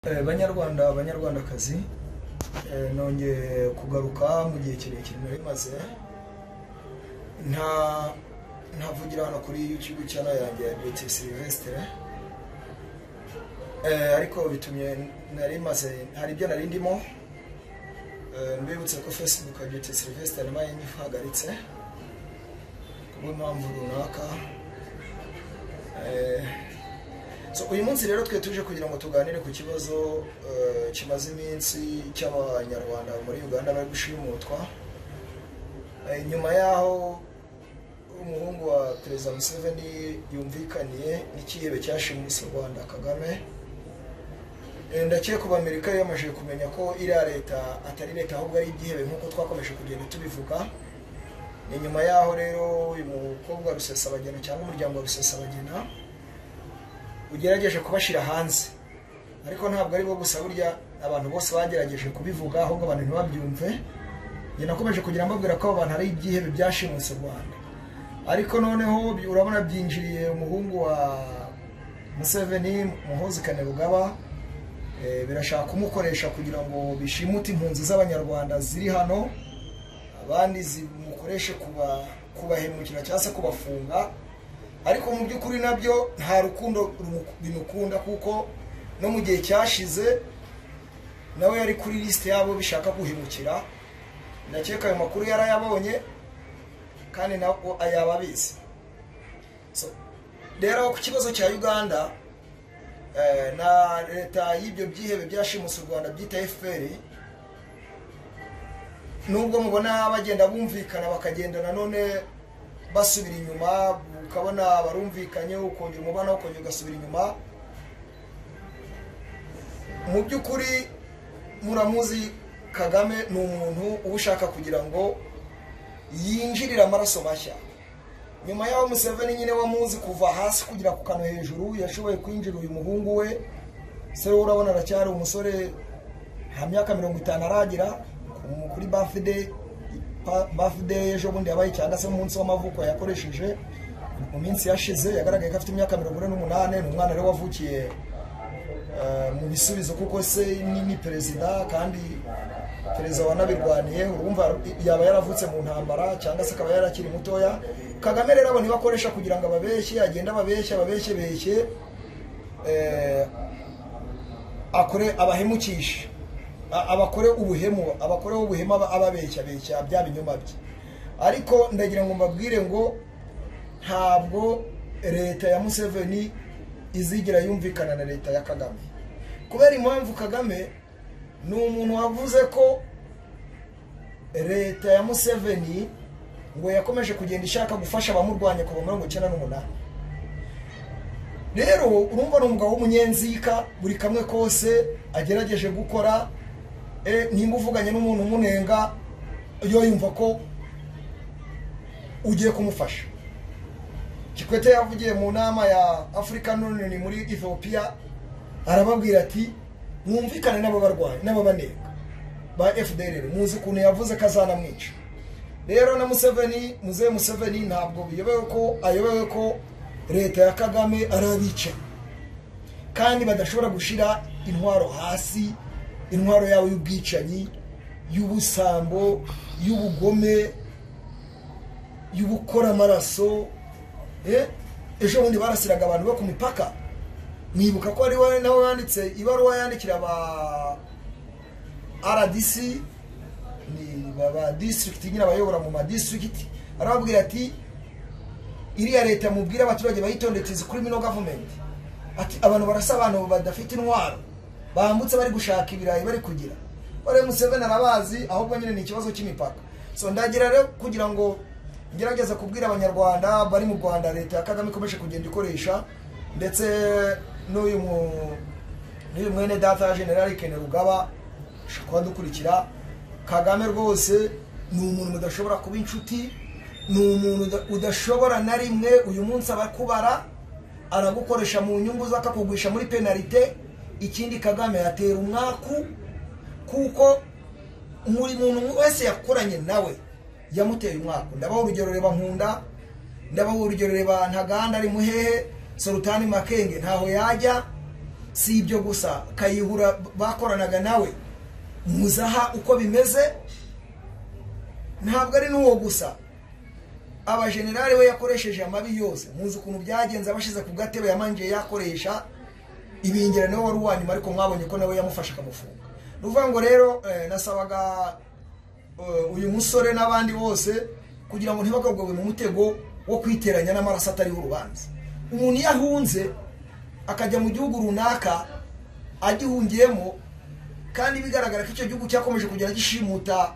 Banyarwanda, banyarwandakazi, nongeye kugaruka mu gihe kirekire nari maze ntavugira hano kuri YouTube channel yanjye ya Beauty Sylvestre, ariko bitumye nari maze hari ibyo nari ndimo. Mbibutse ko Facebook ya Beauty Sylvestre nayo nyihagaritse kubw'impamvu runaka. So uyu munsi rero twe tuje kugira ngo tuganire ku kibazo kimaze iminsi cy'abanyarwanda muri Uganda bari gushimutwa. Nyuma yaho umuhungu wa Perezida Museveni yumvikaniye n'ikihebe cyashimuse u Rwanda Kagame, ndakeka kuba Amerika yamaze kumenya ko iriya leta atari leta ahubwo ari igihebe nk'uko twakomeje kugenda tubivuga. Ni nyuma yaho rero uyu mukobwa Rusesabagina cyangwa umuryango wa Rusesabagina ugerageje kubashira hanze, ariko ntabwo ari bo gusa, burya abantu bose bagerageje kubivuga ahubwo abantu ntibabyumve. Njye nakomeje kugira mbabwira ko abantu ari ibyihebe byashimuse u Rwanda, ariko noneho urabona byinjiriye umuhungu wa Museveni Muhoozi Kainerugaba, birashaka kumukoresha kugira ngo bishimute impunzi z'abanyarwanda ziri hano, abandi zimukoreshe kubahemukira cyangwa se kubafunga. Ariko mu by'ukuri nabyo nta rukundo bimukunda, kuko no mu gihe cyashize nawe yari kuri liste yabo bishaka guhemukira. Ndakeka ayo makuru yarayabonye kandi nawe ayababizi. So rero ku kibazo cya Uganda na leta y'ibyo byihebe byashimuse u Rwanda byita FPR, nubwo mubona bagenda bumvikana bakagenda nanone basubira inyuma, ukabona barumvikanye ukongera umubano ukongera ugasubira inyuma. Mu by'ukuri muramuzi Kagame ni umuntu uba ushaka kugira ngo yinjirire amaraso mashya. Nyuma yaho Museveni nyine wamuzi kuva hasi kugira ku kano hejuru, yashoboye kwinjira uyu muhungu we se, urabona aracyari umusore, nta myaka 50 aragira. Kuri birthday ejo bundi yabaye cyangwa se umunsi w'amavuko yakoresheje mu minsi yashize, yagaragaye ko afite imyaka 48. Ni umwana rero wavukiye mu bisubizo kuko se ni perezida kandi perezida wanabirwaniye, urumva yaba yaravutse mu ntambara cyangwa se akaba yarakiri mutoya. Kagame rero abo ntibakoresha kugira ngo ababeshye, agenda ababeshye ababeshye beshye, akore abahemukishe, abakore ubuhemu, abakore ubuhemu ababeshya beshya bya binyoma bye. Ariko ndagira ngo mbabwire ngo ntabwo leta ya Museveni izigira yumvikana na leta ya Kagame, kubera impamvu Kagame ni umuntu wavuze ko leta ya Museveni ngo yakomeje kugenda ishaka gufasha abamurwanya kuva muri 98. Rero urumva ni umugabo w'umunyenzika, buri kamwe kose agerageje gukora. Nimba uvuganye n'umuntu umunenga yo yumva ko ugiye kumufasha. Kikwete yavugiye mu nama ya African Union muri Ethiopia, arababwira ati mwumvikane n'abo barwayi n'ababanenga ba FDLR, muzi ukuntu yavuze kazanamwica. Rero na Museveni, muzehe Museveni ntabwo biyobewe ko ayobewe ko leta ya Kagame arabica kandi badashobora gushira intwaro hasi, intwaro yabo y'ubwicanyi, y'ubusambo, y'ubugome, y'ubukora amaraso. Ejo bundi barasiraga abantu bo ku mipaka. Mwibuka ko ari we nawe yanditse ibaruwa yandikira aba RDC, ni baba district nyine abayobora mu ma district, arababwira ati iriya leta mubwira abaturage bayitondetse criminal government, ati abantu barasa abantu badafite intwaro bambutse bari gushaka ibirayi bari kugira bare. Museveni arabazi, ahubwo nyine ni ikibazo cy'imipaka. So ndagira rero kugira ngo ngerageza kubwira abanyarwanda bari mu Rwanda leta ya Kagame ikomeje kugenda ikoresha, ndetse n'uyu mwene data General Kainerugaba ushobora dukurikira. Kagame rwose ni umuntu mudashobora kuba inshuti, ni umuntu udashobora na rimwe. Uyu munsi abakubara aragukoresha mu nyungu zakakugwisha muri penalite. Ikindi Kagame yatera umwaku, kuko muri muntu wese yakoranye nawe yamuteye umwaku. Ndabaho urugero reba Nkunda, ndabaho urugero reba Ntaganda ari muhehe, Sultani Makenge ntaho yajya, Si ibyo gusa, Kayihura bakoranaga nawe muzaha uko bimeze. Ntabwo ari n'uwo gusa, abajenerali we yakoresheje amabi yose, muzi ukuntu byagenze abashize ku gatebe yamanje yakoresha Ibingira, niwe wari uwanyuma, ariko mwabonye ko nawe yamufashe akamufunga. Ni ukuvuga ngo rero nasabaga uyu musore n'abandi bose kugira ngo ntibakagwe mu mutego wo kwiteranya n'amaraso atariho urubanza. Umuntu iyo ahunze akajya mu gihugu runaka agihungiyemo, kandi bigaragara ko icyo gihugu cyakomeje kugenda gishimuta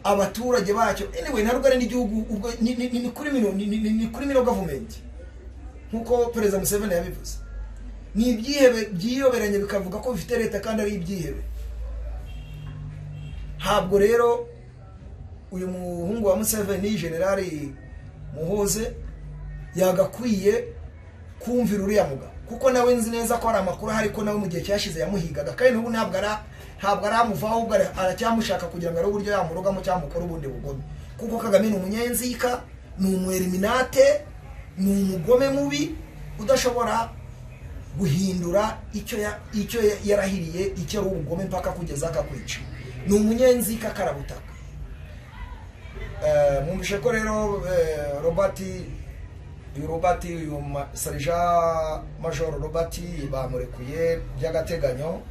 abaturage bacyo, anyway ntabwo ari n'igihugu, ubwo ni criminal government nkuko Perezida Museveni yabivuze. Ni ibyihebe byiyoberanye bikavuga ko bifite leta kandi ari ibyihebe. Ntabwo rero uyu muhungu wa Museveni Generali Muhoze yagakwiye kumvira uriya mugabo, kuko nawe nzi neza ko hari amakuru ahari ko nawe mu gihe cyashize yamuhigaga, kandi n'ubu ntabwo aramuvaho, ahubwo aracyamushaka kugira ngo arebe uburyo yamurogamo cyangwa amukore ubundi bugome. Kuko Kagame ni umunyenzika, ni umweriminate, ni umugome mubi udashobora guhindura icyo yarahiriye, icyo ari ubugome mpaka kugeza akakwica. Ni umunyenzika karabutaka. Mwumvishe ko rero Robert uyu Sergeant Major Robert bamurekuye by'agateganyo.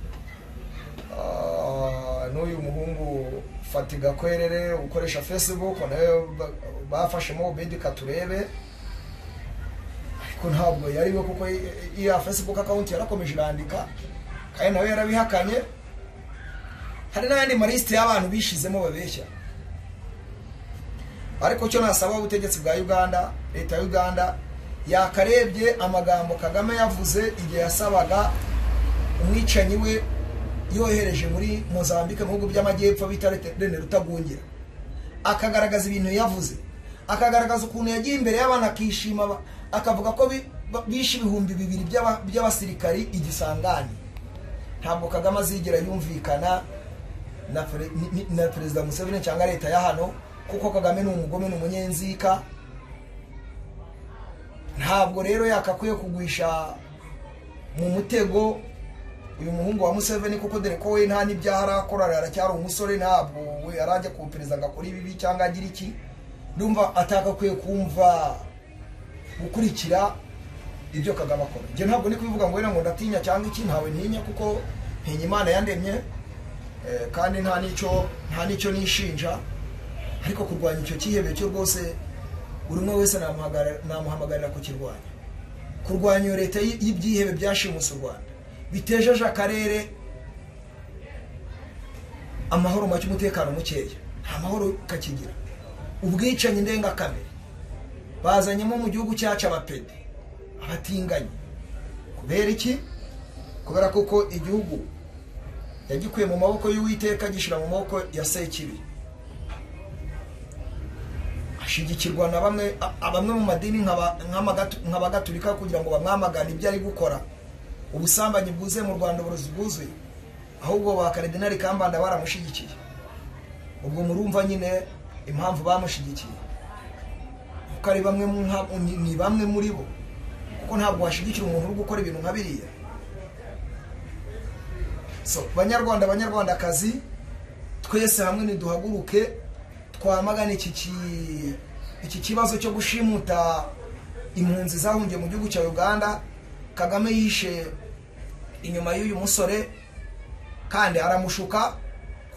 N'uyu muhungu Fatiga Kwerere ukoresha Facebook nawe bafashemo Obedi Katurebe, ariko ntabwo yari we, kuko iya Facebook account yarakomeje irandika kandi nawe yarabihakanye. Hari n'ayandi malisite y'abantu bishizemo babeshya. Ariko cyo nasaba ubutegetsi bwa Uganda, leta ya Uganda yakarebye amagambo Kagame yavuze igihe yasabaga umwicanyi we yohereje muri Mozambique mu bihugu by'amajyepfo bita Rene Rutagungira, akagaragaza ibintu yavuze, akagaragaza ukuntu yagiye imbere y'abana akishima, akavuga ko bishe 2000 by'abasirikari igisangani. Ntabwo Kagame azigera yumvikana na Perezida Museveni cyangwa leta ya hano, kuko Kagame ni umugome, ni umunyenzika. Ntabwo rero yakakwiye kugwisha mu mutego uyu muhungu wa Museveni, kuko dore ko we nta n'ibyaha arakora, aracyari umusore, ntabwo we arajya ku perezida ngo akore ibibi cyangwa agire iki. Ndumva atakakwiye kumva gukurikira ibyo Kagame akora. Njye ntabwo ndi kubivuga ngo wenda ngo ndatinya cyangwa iki, ntawe ntinya, kuko ntinya Imana yandemye, kandi nta n'icyo nishinja. Ariko kurwanya icyo cyihebe cyo rwose buri umwe wese namuhamagarira kukirwanya. Kurwanya iyo leta y'ibyihebe byashimuse u Rwanda, bitejeje akarere amahoro make, umutekano mukeya, nta mahoro kakigira, ubwicanyi ndengakamere bazanyemo mu gihugu cyacu abapede, abatinganyi. Kubera iki? Kubera kuko igihugu yagikuye mu maboko y'Uwiteka gishira mu maboko ya Sekibi, ashigikirwa na bamwe mu madini nk'abagatulika kugira ngo bamwamagane ibyo ari gukora. Ubusambanyi bwuzuye mu Rwanda, uburozi bwuzuye, ahubwo ba Karidinali Kambanda baramushigikiye. Ubwo murumva nyine impamvu bamushigikiye, kuko ari bamwe ni bamwe muri bo, kuko ntabwo washigikira umuntu uri gukora ibintu nka biriya. So Banyarwanda, Banyarwandakazi, twese hamwe niduhaguruke twamagane iki kibazo cyo gushimuta impunzi zahungiye mu gihugu cya Uganda. Kagame yishe inyuma y'uyu musore kandi aramushuka,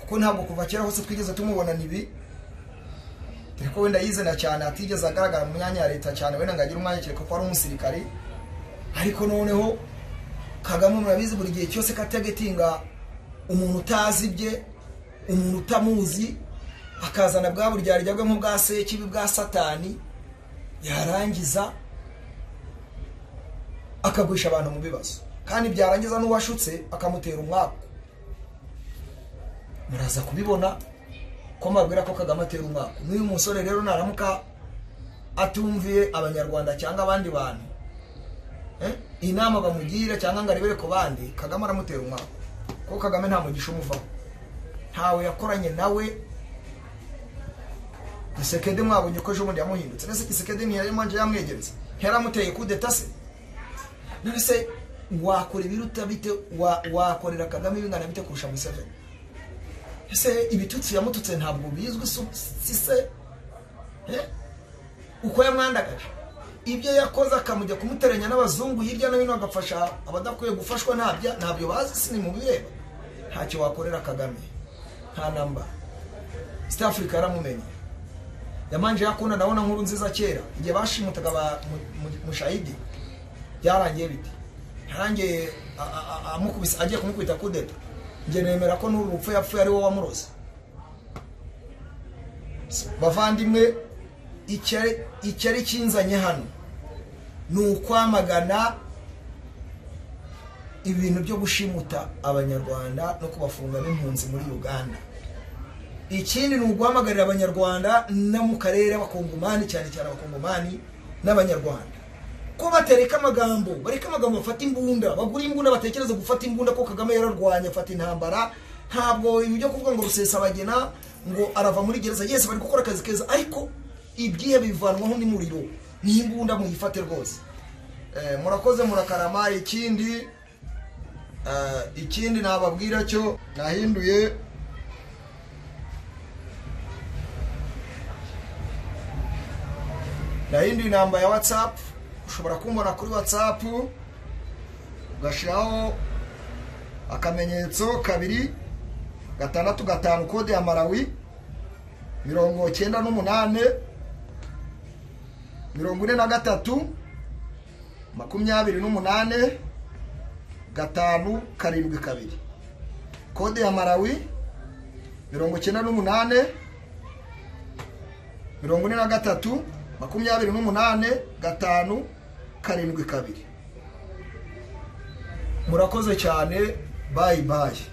kuko ntabwo kuva kera hose twigeze tumubona nibi, dore ko wenda yizena cyane, atigeze agaragara mu myanya ya leta cyane, wenda ngo agire umwanya kereka ko ari umusirikari. Ariko noneho Kagame murabizi buri gihe cyose kategetinga umuntu utazi ibye, umuntu utamuzi, akazana bwa buryarya bwe nk'ubwa Sekibi bwa Satani, yarangiza akagwisha abantu mu bibazo, kandi byarangiza n'uwashutse akamutera umwaku. Muraza kubibona ko mbabwira ko Kagame atera umwaku. N'uyu musore rero naramuka atumviye abanyarwanda cyangwa abandi bantu, inama bamugira cyangwa ngo arebere ku bandi, Kagame aramutera umwaku, kuko Kagame nta mugisha umuvaho, ntawe yakoranye nawe. Gisekedi mwabonye ko ejo bundi yamuhindutse. Nese Gisekedi ntiyari manje yamwegereza, ntiyaramuteye kudeta se? None se Wakora ibiruta bite? Wakorera Kagame bingana bite kurusha Museveni? Ese ibitutsi yamututse ntabwo bizwi si se? Uko yamwandagaje, ibyo yakoze akamujya kumuteranya n'abazungu hirya no hino, agafasha abadakwiye gufashwa, ntabyo bazi, si ni mu bireba. Ntacyo wakorera Kagame, nta namba. East Africa yaramumenye, yamanje yakunda. Ndabona nkuru nziza kera igihe bashimutaga ba Mushayidi, byarangiye bite? Yarangiye amukubise, agiye kumukubita kudeta. Njye nemera ko n'uru rupfu yapfuye ari wowe wamuroze. Bavandimwe, icyari kinzanye hano ni ukwamagana ibintu byo gushimuta Abanyarwanda no kubafunga n'impunzi muri Uganda. Ikindi ni uguhamagarira Abanyarwanda no mu karere, Abakongomani, cyane cyane Abakongomani n'Abanyarwanda, ko batereka amagambo, bareka amagambo, bafata imbunda, bagura imbunda, batekereza gufata imbunda, ko Kagame yararwanye afata intambara. Ntabwo ibi byo kuvuga ngo Rusesabagina ngo arava muri gereza, yes, bari gukora akazi keza, ariko ibyihe bivanwaho n'umuriro n'imbunda, muyifate rwose. Murakoze, murakarama. Ikindi nababwira cyo, nahinduye inamba ya WhatsApp. Ushobora kumbona kuri WhatsApp, ugashiraho akamenyetso 2 6 5 kode ya Malawi 98 43 28 5 7 2. Kode ya Malawi 98 43 28 5 7 2. Murakoze cyane, bye bye.